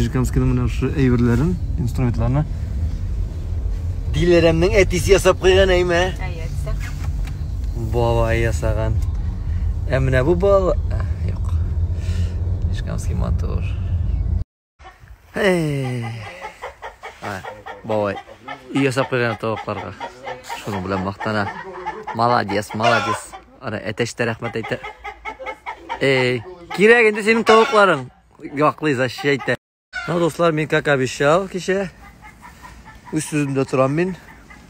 Нижнекамскийның менә шушы әйберләрен, инструментларны Диләрәмнең әтисе ясап куйган әйме? Әйе, әтисе. Бабай ясаган. Ә менә бу бала... Юк. Нижнекамский матур. Эй. Бабай. Өй ясап куйган тавыкларга. Шуның белән мактана. Молодец, молодец. Ана әтәч тә рәхмәт әйтә. Эй, кирәк инде синең тавыкларың. Яклый, защищать итә. Ну, дуслар, мин как обещал кичә. Үз сүземдә торам мин.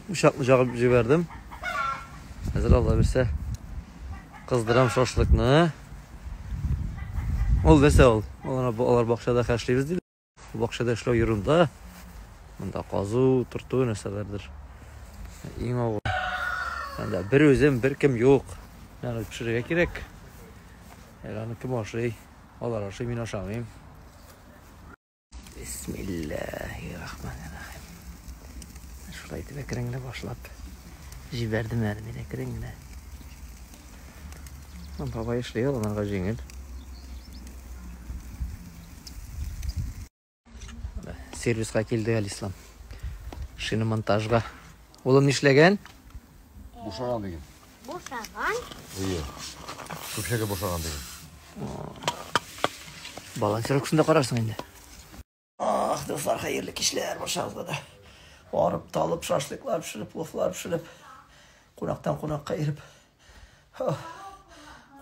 Учакны җагып җибәрдем. Хәзер Алла бирсә, кыздырам шашлыкны. Ул нәрсә ул? Алар бакчада хәшлибез диде. Бакчада эшләү ерунда. Монда казу, торту нәрсәләрдер. Иң авыр. Анда бер үзем, бер кем юк. Аны пешерергә кирәк. Әле аны кем ашый? Алар ашый, мин ашамыйм. Бисмиллахи-рахмани-рахим. Шулай итеп әкрен генә башлап җибәрдем әле мин әкрен генә. Бабай эшли, аларга җиңел. Сервиска килде Алислам. Шиномонтажга. Улым нишләгән? Бушаган диген. Бушаган? Ие. Көпшәге бушаган диген. Балансировкасын да карарсың инде. Ах, дуслар, хәерле кичләр барчагызга да. Арып, талып, шашлыклар пешереп, пловлар пешереп, кунактан кунакка йөреп,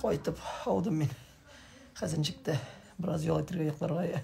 кайтып аудым мин. Хәзер ничек тә бераз ял итәргә, йокларга.